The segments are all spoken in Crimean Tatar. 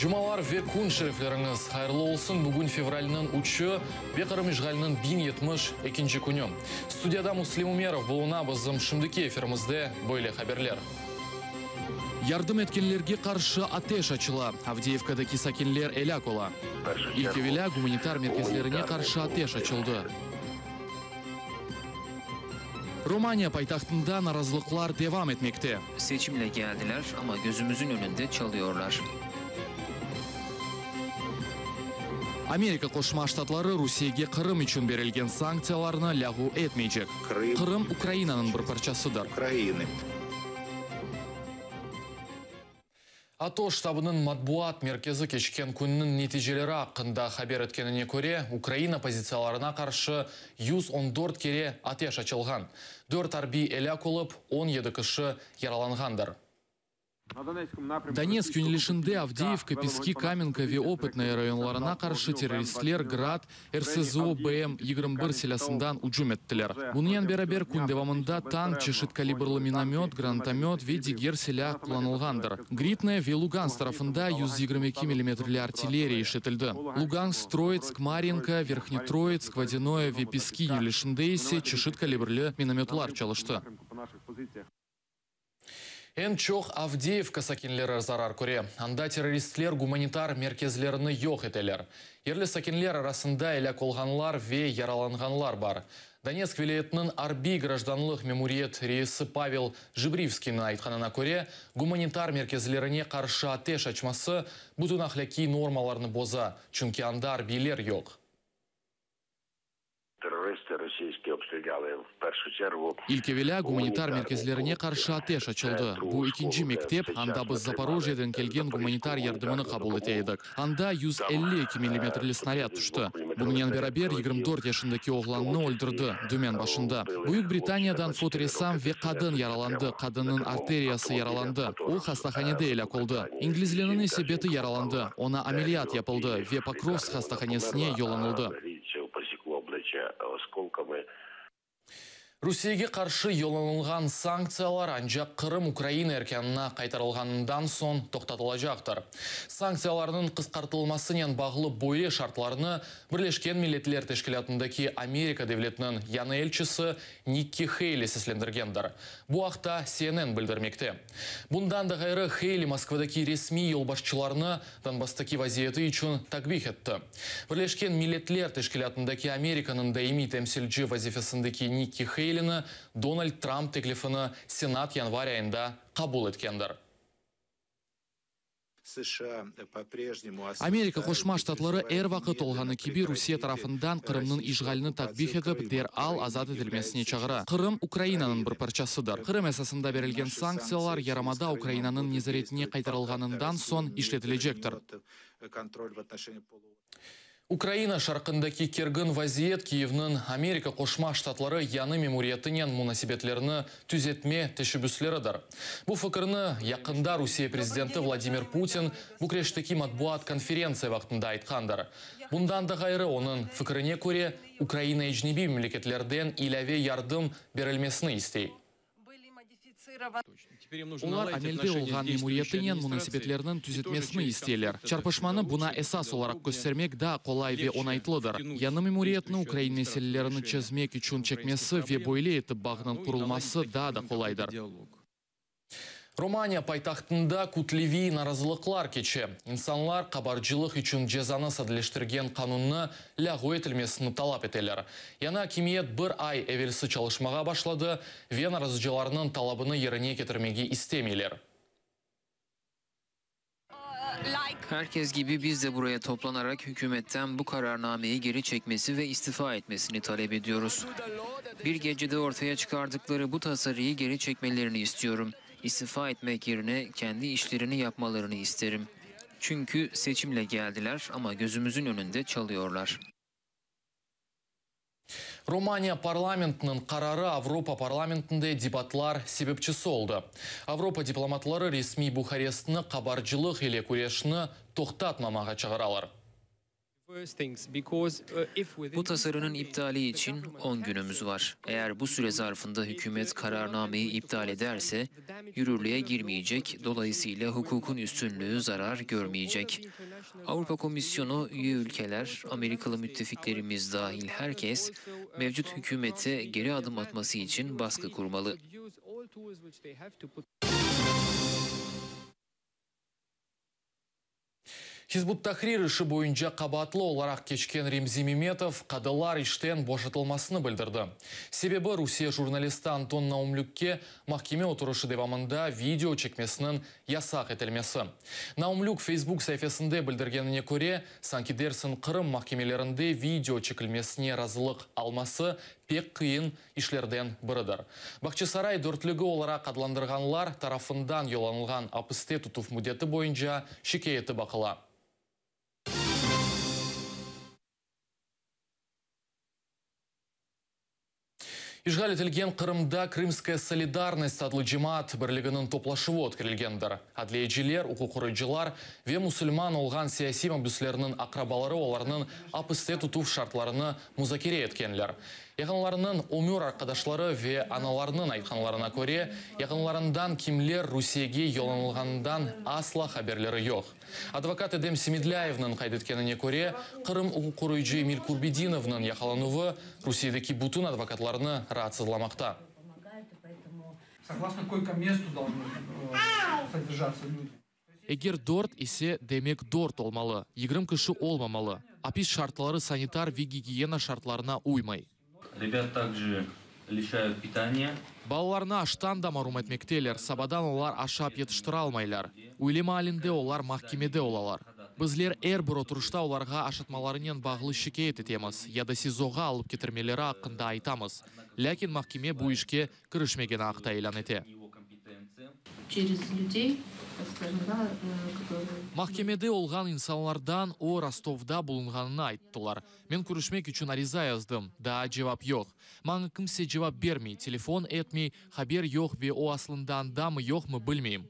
Cumalar ve kün şerifleriñiz hayırlı olsun! Bugün fevralniñ üçü ve Qırım işğaliniñ 1072-nci künü. Studiyada Müslim Ümerov buluna, bizim şimdiki efirimizde böyle haberler. Yardım etkenlerge qarşı ateş açıla, Avdeyevkadaki sakinler elâk ola. İlk evelâ gumanitar merkezlerine qarşı ateş açıldı. Romaniya paytahtında narazılıqlar devam etmekte. Seçimle geldiler, amma gözümüzün önünde çalıyorlar. Amerika Qoşma Ştatları Rusiyege Qırım içün berilgen sanktsiyalarnı lâğu etmeycek. Qırım Ukrainanıñ bir parçasıdır. ATO ştabınıñ matbuat merkezi keçken künniñ neticeleri aqqında haber etkenine köre, Ukraina pozitsiyalarına qarşı 114 kere ateş açılğan, dört arbiy elâk olıp, 17 kişi yaralanğandır. Donetsk yönelişinde Avdeyevka, Peski, Kamenka ve Opıtnoye rayonlarına qarşı terroristler Grad, RSZO BM 21 silâsından ücüm ettiler. Bunen beraber, kün devamında tank, çeşit kalibrlı minomöt, granatomöt ve diger silâ qullanılğandır. Gritnoye ve Lugansk tarafında 122 millimetrli artilleriya işletildi. Lugansk, Troitsk, Maryinka, Verhnetroitsk, Vodânoye ve Peski yönelişinde ise çeşit kalibrli minomötlar çalıştı. Eñ çoq Avdeyevka sakinleri zarar köre. Anda terroristler gumanitar merkezlerini yoq eteler. Yerli sakinler arasında elâk olğanlar ve yaralanğanlar bar. Donetsk vilâyetiniñ arbiy grajdanlıq memuriyet reisi Pavel Jibrivskiyniñ aytqanına köre, gumanitar merkezlerine qarşı ateş açması bütün ahlâqiy normalarnı boza, çünki anda arbiyler yoq. İlk evelâ gumanitar merkezlerine qarşı ateş açıldı. Bu ekinci mektep, anda biz Zaporojyeden kelgen gumanitar yardımını qabul ete edik. Anda 152 millimetrli snarâd tüşti. Bunıñnen beraber 24 yaşındaki oğlannı öldürdi, dümen başında. Büyük Britaniyadan fotoressam ve qadın yaralandı, qadınnıñ arteriyası yaralandı, o hastahanede elâk oldı. İnglizliniñ ise beti yaralandı, oña ameliyat yapıldı ve Pokrovsk hastahanesine yollanıldı. Rusiyege qarşı yollanılğan sanktsiyalar ancaq Qırım Ukraina erkânına qaytarılğanından soñ toqtatılacaqtır. Sanktsiyalarnıñ qısqartılmasınen bağlı böyle şartlarnı Birleşken Milletler Teşkilâtındaki Amerika devletiniñ yañı elçisi Nikki Heyli seslendirgendir. Bu aqta CNN bildirmekte. Bundan da ğayrı, Heyli Moskvadaki resmiy yolbaşçılarnı Donbasstaki vaziyeti içün takbih etti. Birleşken Milletler Teşkilâtındaki Amerikanıñ daimiy temsilci vazifesindeki Nikki Heylini Donald Trump teklifini Senat yanvar ayında qabul etkendir. Amerika Qoşma Ştatları er vaqıt olğanı kibi Rusiye tarafından Qırımnıñ işğalini takbih etip, deral azat etilmesine çağıra. Qırım, Ukrainanıñ bir parçasıdır. Qırım esasında berilgen sanktsiyalar yarımada Ukrainanıñ nezaretine qaytarılğanından soñ işletilecektir. Ukraina şarqındaki kergin vaziyet Kiyevniñ Amerika Qoşma Ştatları yañı memuriyetinen munasebetlerini tüzetme teşebbüsleridir. Bu fikirni yaqında Rusiye prezidenti Vladimir Putin Bükreşteki matbuat konferentsiya vaqtında aytqandır. Bundan da ğayrı, onıñ fikirine köre, Ukraina ecnebiy memleketlerden ilâve yardım berilmesini istey. Olar amelde olğan memuriyetinen munasebetlerniñ tüzetmesini isteyler. Çarpışmanı buña esas olaraq köstermek daa qolay ve oñaytlıdır. Yañı memuriyetni ukrain meselelerini çezmek içün çekmesi ve böyle etip bağnıñ qurulması daa da qolaydır. Romaniya paytahtında kütleviy narazılıqlar keçe. İnsanlar qabarcılıq içün cezanı sadeleştirgen qanunnı lâğu etilmesini talap eteler. Yañı akimiyet bir ay evelsi çalışmağa başladı ve narazıcılarnıñ talabını yerine ketirmege istemeyler. Herkes gibi biz de buraya toplanarak hükümetten bu kararnameyi geri çekmesi ve istifa etmesini talep ediyoruz. Bir gecede ortaya çıkardıkları bu tasarıyı geri çekmelerini istiyorum. İstifa etmek yerine kendi işlerini yapmalarını isterim. Çünkü seçimle geldiler ama gözümüzün önünde çalıyorlar. Romaniya parlamentiniñ qararı Avropa parlamentinde debatlar sebepçisi oldı. Avropa diplomatları resmiy Buharestni qabarcılıq ile küreşni toqtatmamağa çağıralar. Bu tasarının iptali için 10 günümüz var. Eğer bu süre zarfında hükümet kararnameyi iptal ederse yürürlüğe girmeyecek, dolayısıyla hukukun üstünlüğü zarar görmeyecek. Avrupa Komisyonu üye ülkeler, Amerikalı müttefiklerimiz dahil herkes mevcut hükümete geri adım atması için baskı kurmalı. Hizb ut-Tahrir işi boyunca qabaatlı olaraq keçken Remzi Memetov qadılar işten boşatılmasını bildirdi. Sebebi, Rusiye jurnalisti Anton Naumlükke mahkeme oturışı devamında video çekmesiniñ yasaq etilmesi. Naumlük Facebook saifesinde bildirgenine köre, sanki dersiñ Qırım mahkemelerinde video çekilmesine razılıq alması pek qıyın işlerden biridir. Bağçasaray dörtlügi olaraq adlandırğanlar tarafından yollanılğan apiste tutuv müddeti boyunca şikâyeti baqıla. İşğal etilgen Qırımda Krımskaya solidarnost adlı cemaat birliginiñ toplaşuvı ötkerilgendir. Adliyeciler, uquqqoruyıcılar ve musulman olğan siyasiy mabüslerniñ aqrabaları olarnıñ apiste tutuv şartlarını muzakere etkenler. Yaqınlarınıñ ömür arqadaşları ve analarınıñ aytqanlarına köre, yaqınlarından kimler Rusiyege yollanılğanından asla haberleri yoq. Advokat Edem Semedlâyevniñ qayd etkenine köre, Qırım uquqqoruyıcı Emil Kurbedinovnıñ yaqalanuvı Rusiyedeki bütün advokatlarnı raatsızlamaqta. Eger dört ise, demek dört olmalı, 20 kişi olmamalı. Apis şartları sanitar ve gigiyena şartlarına uymay. Ребят также лишают питания. Balalarnı aştan da marum etmekteler, sabadan olar aşap yetiştiralmaylar. Üyle maalinde olar mahkemede olalar. Bizler er bir oturışta olarğa aşatmalarınen bağlı şikâyet etemiz ya da SİZOğa alıp ketirmeleri aqqında aytamız. Lâkin mahkeme bu işke kirişmegeni aqta ilân ete. Через людей, так скажем, да, которые... Mahkemede olğan insanlardan o Rostovda bulunğanını ayttılar. Men körüşmek içün ariza yazdım, daa cevap yoq. Maña kimse cevap bermey, telefon etmey, haber yoq ve o aslında andamı yoqmı bilmeyim.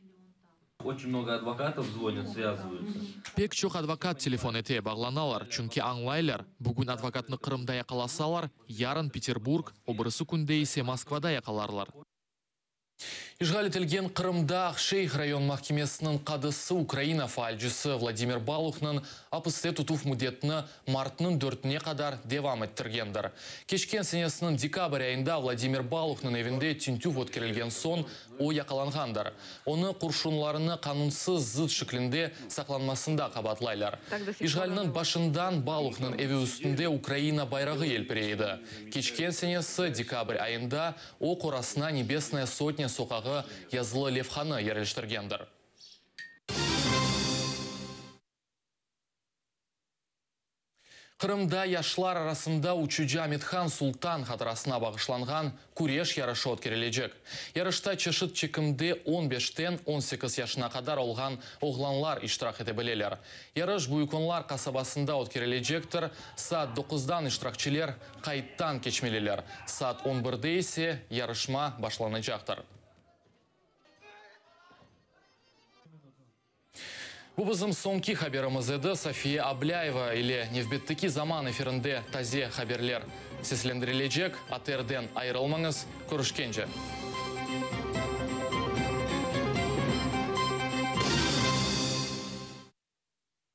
Очень много адвокатов звонят, связываются. Pek çoq advokat telefon ete, bağlanalar, çünki añlaylar, bugün advokatnı Qırımda yaqalasalar, yarın Peterburg, o birisi künde ise Moskvada yaqalarlar. İşğal etilgen Qırımda Aqşeyh rayon mahkemesiniñ qadısı Ukraina faalcisi Vladimir Baluhnıñ apiste tutuv müddetini martnıñ dörtüne qadar devam ettirgendir. Keçken senesiniñ dekabr ayında Vladimir Baluhnıñ evinde tintüv ötkerilgen soñ o yaqalanğandır. Onı qurşunlarını qanunsız zıt şeklinde saqlanmasında qabaatlaylar. İşğalniñ başından Baluhnıñ evi üstünde Ukraina bayrağı yelpirey edi. Keçken senesi dekabr ayında o qorasına Nebesnaya sotnâ soqağı yazılı levhanı yerleştirgendir. Qırımda yaşlar arasında uçucı Amethan Sultan hatırasına bağışlanğan küreş yarışı ötkerilecek. Yarışta çeşit çekimde 15-ten 18 yaşına qadar olğan oğlanlar iştirak ete bileler. Yarış Büyük Onlar qasabasında ötkerilecektir. Saat 9-dan iştirakçiler qayttan keçmeliler. Saat 11-de ise yarışma başlanacaqtır. Bu bizim soñki haberimiz edi. Safiye Ablâyeva ile nevbetteki zaman efirinde taze haberler seslendirilecek. ATRden ayırılmañız. Körüşkence.